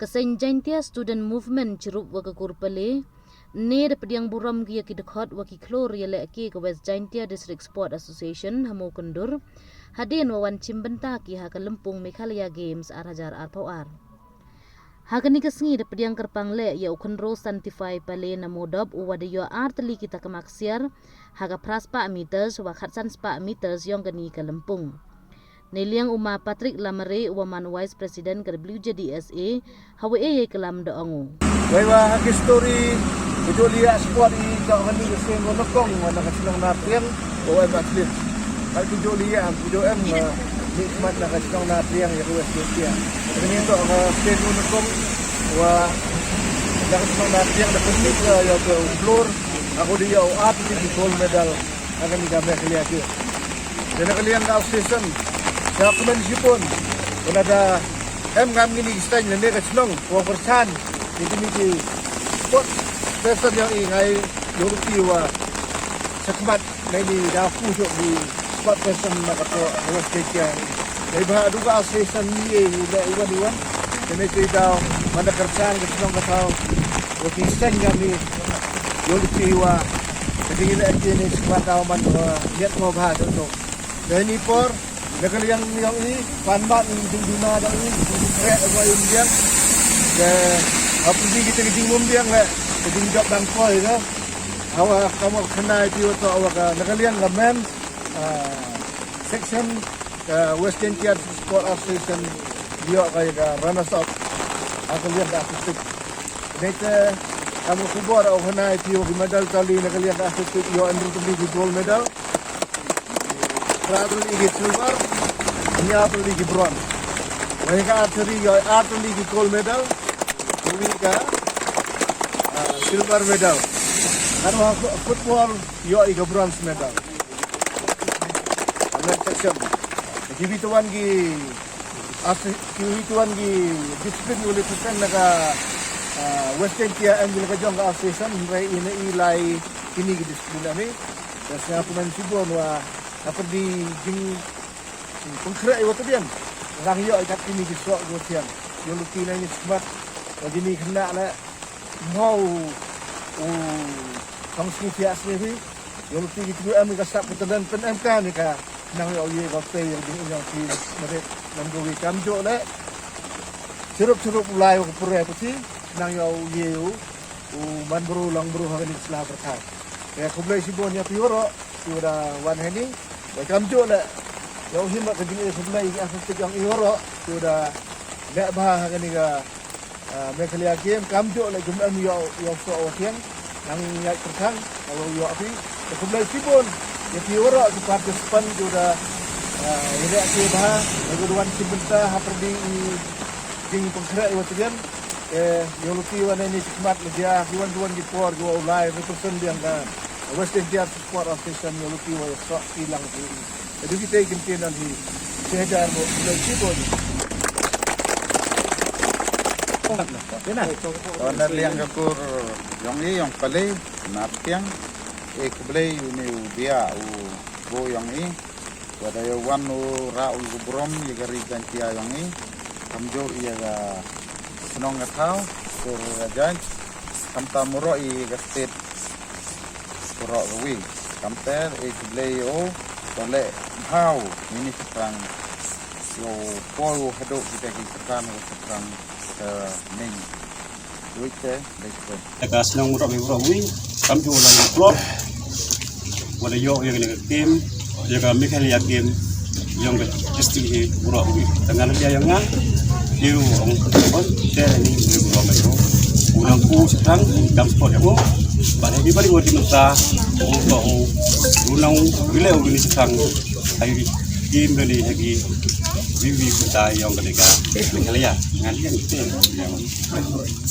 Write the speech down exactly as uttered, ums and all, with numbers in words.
Ka seng Jaintia Student Movement chirup wa ka kur Pale ne da pdiang burom ki ya ki dkhot wa ki khlur ya leh ki ka West Jaintia District Sport Association ha Mawkyndur hadien wa wan chimbynta ki ha ka Lympung Meghalaya Games ar hajar arphaw ar. Ha kani ka sngi da pdiang kyrpang leh ya u Khynroo Santify Pale na Mawdop u wa da yoh ar tylli ki takma ksiar ha ka phra spah meters wa khatsan spah meters yong kani ka lympung. Neiliang u ma Patrick Lamare u wa man Vice President ka W J D S A ha wa e ya i klam da ong u. Wei wa ha ki story, ku jooh liah sport i toh kani ka seng Roo Nyngkong wa na ka chnong Nartiang, o em athlete. Ka ku jooh liah, ku jooh em, uh, ni khmat na ka chnong Nartiang ya ka West Jaintia. Kani toh ka seng Roo Nyngkong wa na ka chnong Nartiang da pynmih ka ya ka u Blur, ha ka u da yoh u ar tylli ki gold medal ha kani ka Meghalaya Games. Te na ka liang ka association, da kmen shibun, wa lada em ngam kini ki seng lane ka chnong, wa pyrchan, ni kini ki sport person yong i, ngai yoh luti wa chakhmat, ngai ni da ku jooh ki sport person na ka toh West Jaintia. Ngai bha du ka association ni e, i da iwan iwan, te ngai te da man da pyrchan ka chnong ka thaw, wa ki seng ngam ni yoh luti wa ka jingïaleh ki ni chakhmat da man wa yet mo bha jooh. Te ni por, na ka liang yong i, pan mat i jingduna da i, jingkhreh wa i biang. Te, ha pynbi kita ki jingmumbiang le, ka jingjop dang poi ka. Hawa kam wa khana i phi wa toh wa ka, na ka liang ka men, ah, section, ka West Jaintia Sport Association, yoh ka ya ka runners up. Ha ka liang ka artistic. Nete, kam wa khubor wa khana i phi wa ki medal tylli na ka liang ka artistic, yoh ar tylli ki gold medal. Phra tylli ki silver, ynñiaw tylli ki bronze. Wa ya ka archery yoh ar tylli ki gold medal, wa ya ka, ah, silver medal. Kan wa fo-, football yoh i ka bronze medal. Amel section. Ki wi tuan ki as-, ki wi tuan ki discipline wa le tuan na ka, ah, West Jaintia em ki la ka jong ka association, hynrei i na i lai kini ki discipline ani. Te sngap kmen shibun wa ha pyrdi jing, jingpynkhreh i wa tbian. Rang yoh i kat kini ki soh wa thiang. Yoh luti na ni chakhmat. Wa kini khynnah le. Mo u thong sngi thiah sngi phi. Yoh luti ki tu em ka sap ka talen pyn em ka ni ka. Nang yoh ye ka te yoh ding yong phi. Mare nang do ki kamjooh le. Chirup chirup u lai wa ka pure puthi. Nang yoh ye u. U man bru, long bru ha kani ka sla pyrthai. Te khublei shibun ya phi waroh, phi wa da wan hani. Wa kamjooh le, yow him ka jingkhublei ya phi yong i waroh, phi wa da leh bha ha kani ka, ah, Meghalaya Game, kamjooh le jum em yow, yow soh wa thiang, nang ya pyrthang, yow yoh phi. Te khublei shibun ya phi waroh ki participant, phi wa da, ah, ya leh phi bha, ya wa da wan chimbynta ha pyrdi i jingpynkhreh i wa tbian. Eh, yoh luti wa na ni chakhmat le jia, ki wan, ki wan ki por, ki wa u lai, ki person biang ka West Jaintia Sport Association, yoh luti wa yoh soh ki lang ki. Te du ki te ki ktien hi, shehjar mo, ki long ki bon. Wa na liang ka kur yong i, yong Pale, Nartiang, e khublei u ni u dia u bru yong i. Wa da yow wan u rah u ya ka burom ya ka ri Jaintia yong i. Kamjooh ya ka chnong ka thaw, kur ka jait. Kamtam waroh ya ka state waroh kawi. Kamte e khublei yow, to leh bha u ini chaprang. Yow poi u hadooh kita ki chaprang, u chaprang ka ning. Wei te, wei te. Ya ka chnong waroh, waroh wi, kamjooh la yow klop. Wa da yoh ya ka game, ya ka Meghalaya Game, yong ka district hi waroh wi. Tang nga la ya nga, yow ong kon, te ni yow waroh wi. U nang ku chaprang, dam sport ya u. Ba da ki ba di wa di mynta, u ba u, u nang wi le u ni chaprang. Ai wi, game ni ha ki, wi wi mynta yong ka Meghalaya. Nga la ya te, ya.